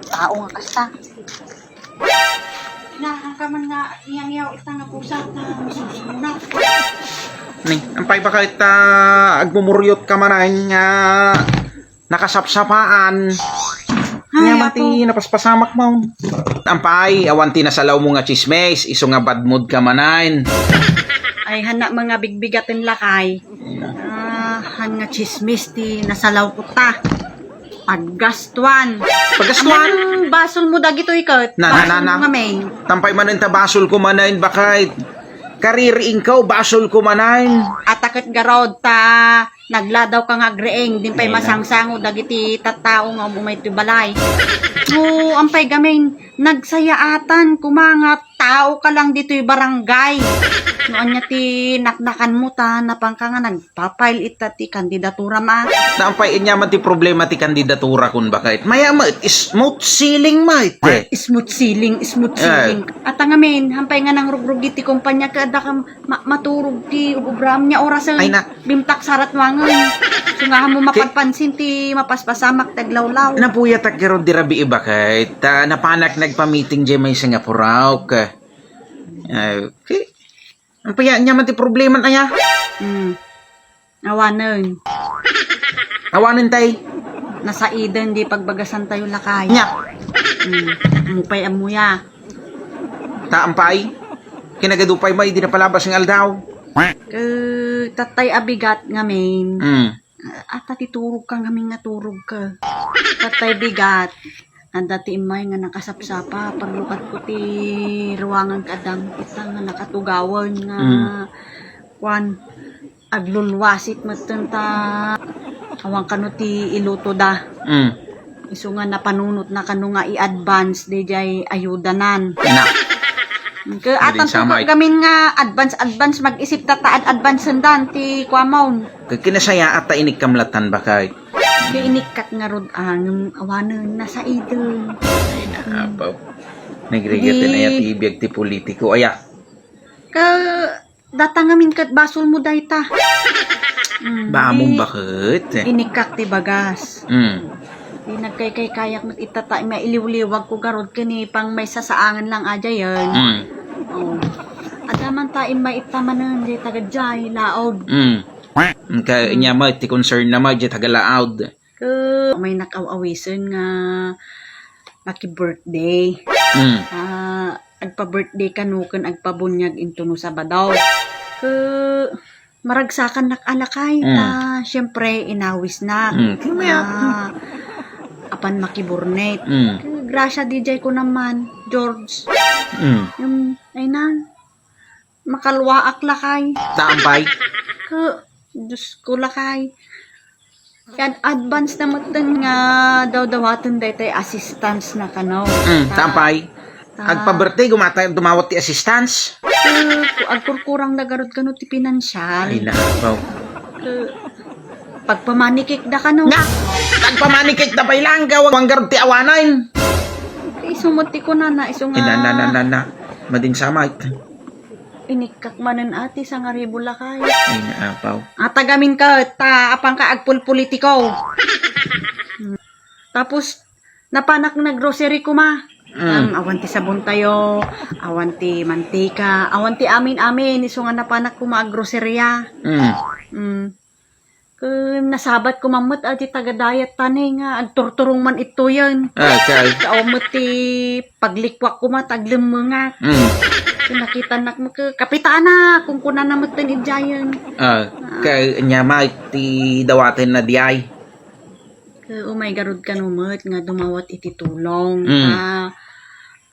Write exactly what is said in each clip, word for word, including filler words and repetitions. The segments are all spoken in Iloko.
Tao nga kasta. Inahan ka man nga iyaw-iyaw ita nga pusa ta masusunod na. Ni, ampay baka ita agmumuryot ka manen nga nakasapsapaan. Ay, nga mati, napaspasamak mo. Ampay, awan ti nasalaw mo nga chismes, isu nga bad mood ka manen. Ay, hana mga bigbigaten lakay. Ah, han nga chismis ti nasalaw ko ta. Paggastuan. Paggastuan? Aman basol mo dagitoy ket. Na, na, na, basol mo na. Nga, men. Tampay manen ta basol ko manen, bakit? Kaririing ka, basol ko manen. Attaket garod ta nagladaw ka nga agriing, din pay masangsango dagiti tattao nga umay ti balay. No, ampay gamin, nagsayaatan kuma nga tao ka lang ditoy barangay. No anya ti naknakan mo ta, napangka nga nagpapail ita ti kandidatura ma. Nampay inya man ti problema ti kandidatura kun bakit. Maya met, smooth sailing met. Smooth sailing, smooth sailing. At ngamin, hampay nga nangrugrugi ti kumpanya, kada ka ma-, maturog ti ug-ugram nya orasen. Ay, na. Bimtak sarat wangen. Sungahan mo mapanpansin ti mapaspasamak ti aglawlaw. Napuyatak garud di rabii bakit. Ta napanak nagpamiting jay may Singapore, ok. Okay. Ang paya niya man ti problema, aya? Hmm. Awanen. Awanen tay. Nasaiden di pagbagasan tayo lakay. Nya. Hmm. Mupay amuya. Taampay. Kinagadu pay may di napalabas nga aldaw. Ke, tatay abigat ngamin. Hmm. Ata ti turog ka ngamin nga turog ka. Tatay bigat. Adda ti immay nga nakasapsapa. Paglukat ko ti ruangan kadam. Ita nga nakatugawan nga, mm, kuan, aglulwasik metten ta awan kano ti iluto da. Mm. Isu nga napanunot na kano nga i-advance dayjay ayudanan. Na. Ke, atan to gamin nga advance, advance, mag-isip ta ta ad-, advance sendan ti kuamon. Ke, kinasayaat ta inikkamlatan bakay. Ke, inikkat ngarud angem awanen nasaiden. Ay, naapaw. Nagrigat na ya ti biag ti politiko. Aya. Ke, Data ngamin ket basol mo dayta. Mm, baamon di baket. Inikkak ti bagas. Mm. Di nagkaykaykayak met ita ta mailiwliwag ko garud ken ni pang may sasaangan lang a diayen. Mm. Oh. Adda man ta immay ita manen di taga diay laod. Mm. Ka, mm, nya met ti concern na met di taga laod. Ket may nakaw-awisen nga maki-birthday. Mm. Ah, agpa-birthday kano ken agpabuniag intono Sabado. Ket maragsakannak a lakay, mm, ta siyempre inawisnak. Mm. Ah, apan makiburnet. Mm. Ket grasya diay ko naman, George. Mm. Yung, ay na, makaluaak lakay. Taampay. Ket, Diyos ko, lakay. Yan, advance na metten nga dawdawaten daytay assistance na kano. Mm, ta-, taampay. Ta-, agpa-birthday, gumata-, dumawat ti assistance. Eh, ku-, agkurkurang na garud kano ti pinansyal. Ay, naapaw. Eh, pagpamanikik da kano. Nga! Pagpamanikik da pay lang, gawang garud ti awanan. Isu met ti kunana, isu nga. Ay, na, na, na, na, na. Madin samay. Inikkak manen a ti sangaribu lakay. Ay, naapaw. Atagamin ka, ta apang ka agpulpolitiko. Hmm. Tapos, napanak nag-grocery kuma. Mm. Ang awan ti sabon tayo, awan ti mantika, awan ti amin-amin, isu nga napanak kuma ag-groceria. Mm. Mm. Ken nasabat ko man met a ti taga-diet ta ne nga agturturong man ittoyen. Ah, okay. Kao met ti paglikuak ko met aglemmengak. Mm. Ken nakitanak met ket, "Kapitana," kunkunana metten idiayen. Ah, ah. Kay ania met ti dawatenna diay? Ket umay garud kano met nga dumawat iti tulong. Mm. Ah,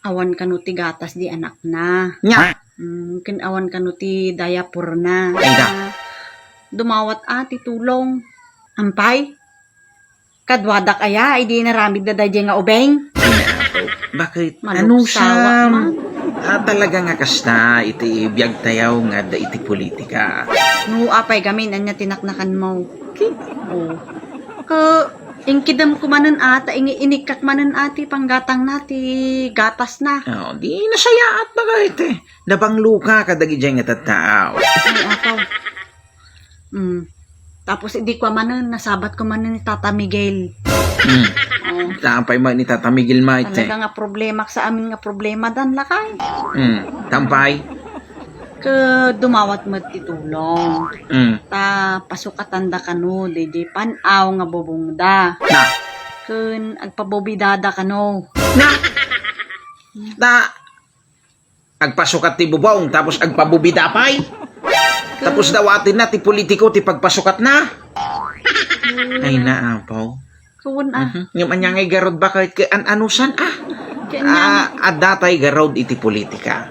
awan kano ti gatas di anakna. Nya. Mm, ken awan kano ti diaperna. Ay, da. Ah, dumawat a ti tulong. Ampay? Kaduadak aya, idi naramidda daydiay nga ubing? Ay, naapaw. Bakit? Maluksawa man. Ano siya? Ah, talaga nga kasta iti biag tayo nga adda iti politika. No, apay gamin, anya tinaknakan mo? Okay. Oh. Ko, inkidem ko manen ata, ingi-, inikkak manen ati, panggatang na, ti gatas na. Oh, di nasayaat na kahit eh. Nabanglo ka kadagiti nga tattao. Ay, ako. Mm. Tapos idi ko manen, nasabat ko manen ni Tata Miguel. Hmm. Oh. Tampay man ni Tata Miguel, mate. Talaga nga problema sa amin nga problema, dan lakay. Hmm. Tampay. Ke dumawat met ti tulong. Hmm. Ta pasukatan da kano, di di pan-aw nga bubong da. Na. Ken agpabubida da kano. Na. Da, agpasukat ti bubong, tapos agpabubida pay. Tapos dawatenna ti politiko ti pagpasukatna. Ay, naapaw. Kuwan, ah. Mhm. Ngem anya nga igarud, baket ke an-anusan, ah? Anya nga- Ah, adda tay garud iti politika.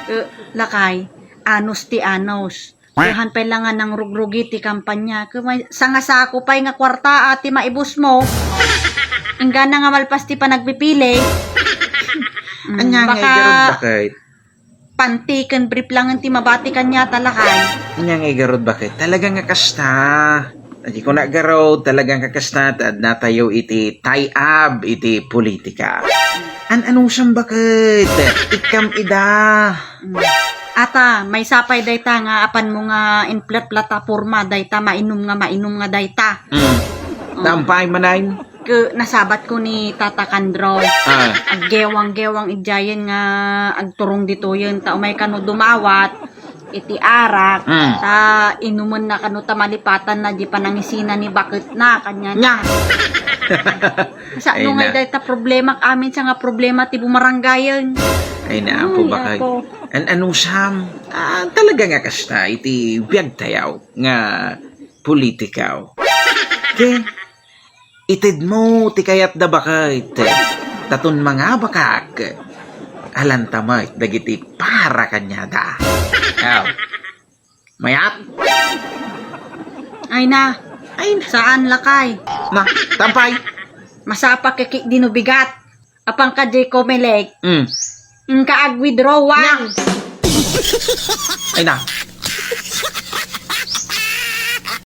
Eh, lakay, anus ti anus. Kuhan pay lang nga nangrugrugi ti kampanya. Kumay, sangasako pay nga kwarta, ah, ti maibus mo. Inggana nga malpas ti panagpipili. Mm, anya nga baka igarud, baket? Panty ken brief lang ti mabati kaniata, lakay. Anya nga igarud, baket? Talaga nga kasta. Adi ko na garud, talaga nga kasta, ta adda tayo iti tie-up iti politika. An-anusan, baket? Ikkam ida. Mm. Ata, maysa pay dayta nga apan mo nga inflat plataporma, dayta mainum nga mainum nga dayta. Mm. Oh. Tampay manen. Ke, nasabat ko ni Tata Kandro. Ah. Aggewang-gewang idiayen nga agturong ditoyen, ta umay kano dumawat iti arak, mm, ta inumenna kano ta malipatanna di panangisina ni baketna, kaniana. Nya. Sa ay no nga na. Dayta problema amin sa nga problema ti bumarangayen. Ay na, apo, ay, bakay. Apo. An-, anusam, ah, talaga nga kasta iti biag tayo nga politikaw. Ke, itedmo ti kayatda, baket. Taton mangabakak, alanta met dagiti para kaniada. Aw. Mayat? Ay na. Ay na. Saan, lakay? Na, tampay. Masapa kaki dino bigat. Apan ka, Jay Comelec. Mm. Inka ag-withdrawal. Ay na.